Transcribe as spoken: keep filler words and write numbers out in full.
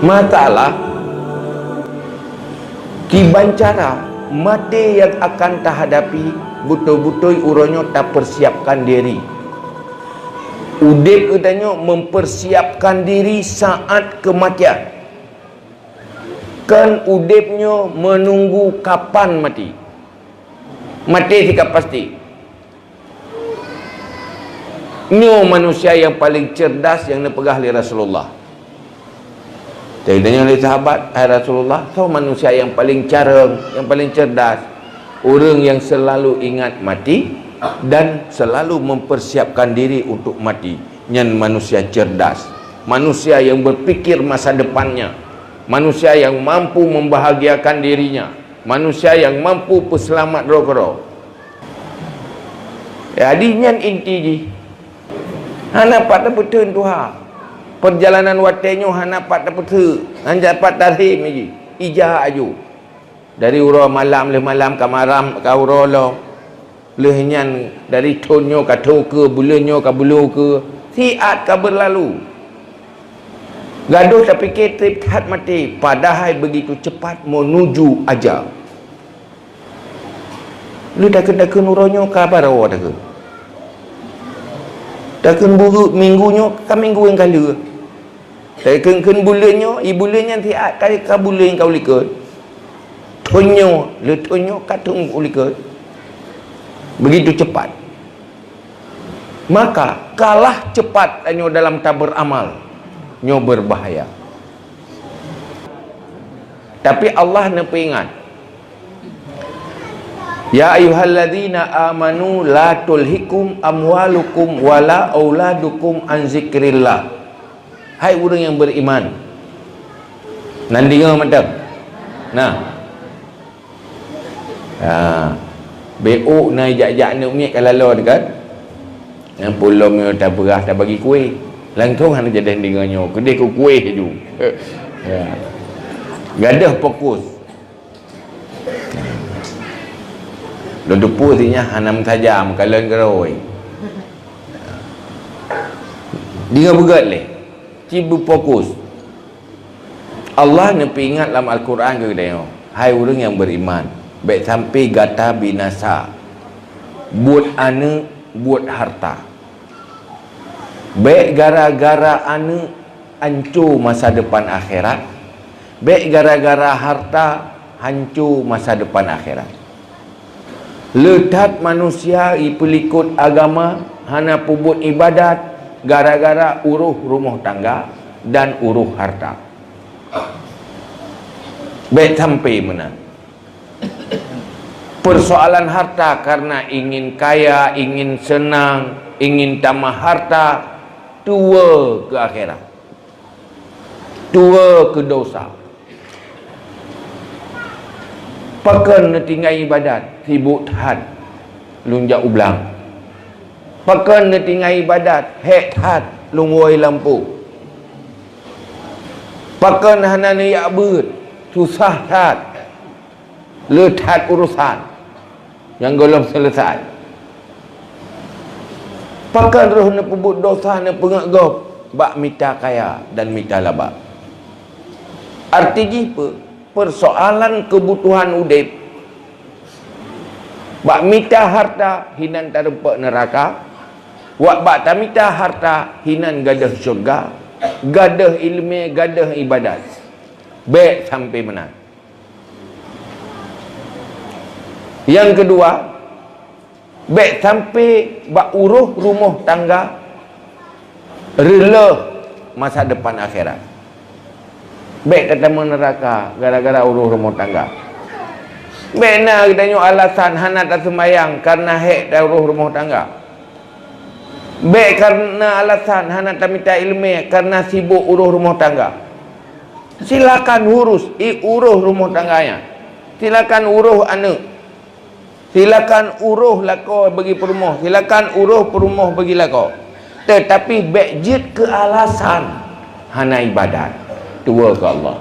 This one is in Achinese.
Masalah kiban cara maté nyang akan tahadapi, beutôi-beutôi uroe nyoe tapersiapkan diri. Udeb geutanyoe mempersiapkan diri saat kematian. Kon udeb nyoe menunggu kapan mati. Maté sika pasti. Nyoe manusia nyang paleng cerdas nyang neupeugah lé Rasulullah. Jadi ditanyong lé sahabat, "Hai Rasulullah, soe manusia nyang paleng carông, nyang paleng cerdas?" "Ureuëng nyang seulalu ingat mati dan seulalu mempersiapkan diri untuk mati, nyan manusia cerdas, manusia nyang berpikir masa depannya, manusia nyang mampu membahagiakan dirinya, manusia nyang mampu peuseulamat droe keudroe." Jadi nyan inti jih. Hana pat tapeutheun tuha. Peurjalanan watée nyoe hana pat tapeutheun, hana pat tarhem jih. Ija aju. Dari uroe malam lheueh malam ka maram ka uroe lom. Lheueh nyan dari thon nyoe ka thon keue, buleuen nyoe ka buleuen keue. Siat ka beurlalu. Gadoh tapike treb that maté, padahai begitu cepat menuju aja. Lheueh takheun-takheun uroe nyoe ka baroe takheun. Takheun bu-, minggu nyoe ka minggu nyang ka lheueh. Takheun-kheun buleuen nyoe, i buleuen nyan siat ka, ka buleuen nyang ka u likot. Thon nyoe, lheueh thon nyoe ka thon u likot. Begitu cepat. Maka kalah cepat tanyoe dalam taberamal, nyoe berbahaya. Tapi Allah neupeuingat, "Ya ayyuhalladzina amanu la tulhikum amwalukum wala auladukum an zikrillah." Hai ureuëng nyang beriman. Nan deungoe mantong. Nah. Ha. Bék na jak-jak aneuk miet ka lalo kan? Nyang pulom nyoe tabeurah tabagi kueh. Langsong hana jadi deungoe nyoe. Keudeh keu kueh ju. Ya. Gadoh fokus. Lôn teupeu si nyan hana meusaja meukalon keurôi. Deungoe beugét lé. Ci beufokus. Allah neupeuingat lam Al-Quran keu geutanyoe, "Hai ureuëng nyang beriman, bék sampai gata binasa buet aneuk, buet harta." Bék gara-gara aneuk hanco masa depan akhirat. Bék gara-gara harta hanco masa depan akhirat. Le that manusia jipeulikot agama hana peubuet ibadat gara-gara uroh rumoh tangga dan uroh harta. Bék sampai meunan. Persoalan harta karena ingin kaya, ingin senang, ingin tamah harta, tuwoe keu akhirat. Tuwoe keu dosa. Pakon neutinggai ibadat, sibuk that lôn jak u blang. Pakon neutinggai ibadat, hék that lôn woe lampu. Pakon hana neujak beuet, susah that. Le that urosan nyang gohlom seuleusai. Pakon roh neupeubuet dosa neupeungét gob bak mita kaya dan mita laba. Arti jih peue? Persoalan keubutuhan udeb. Bak mita harta hinan tarumpok neuraka. Wak bak tamita harta hinan gadôh syeuruga, gadôh iéleumé, gadôh ibadat. Bék sampai meunan. Nyang keudua, bék sampai bak uroh rumoh tangga reuloh masa depan akhirat. Bék tatamong neuraka gara-gara uroh rumoh tangga. Bék na geutanyoe alasan hana taseumayang kareuna hék ta uroh rumoh tangga. Bék kareuna alasan hana tamita iéleumé kareuna sibok uroh rumoh tangga. Silakan urus i uroh rumoh tangga nyan. Silakan uroh aneuk. Silakan uroh lakoe bagi peurumoh. Silakan uroh peurumoh bagi lakoe. Teutapi bék jeuet keu alasan hana ibadat. Tuwoe keu Allah.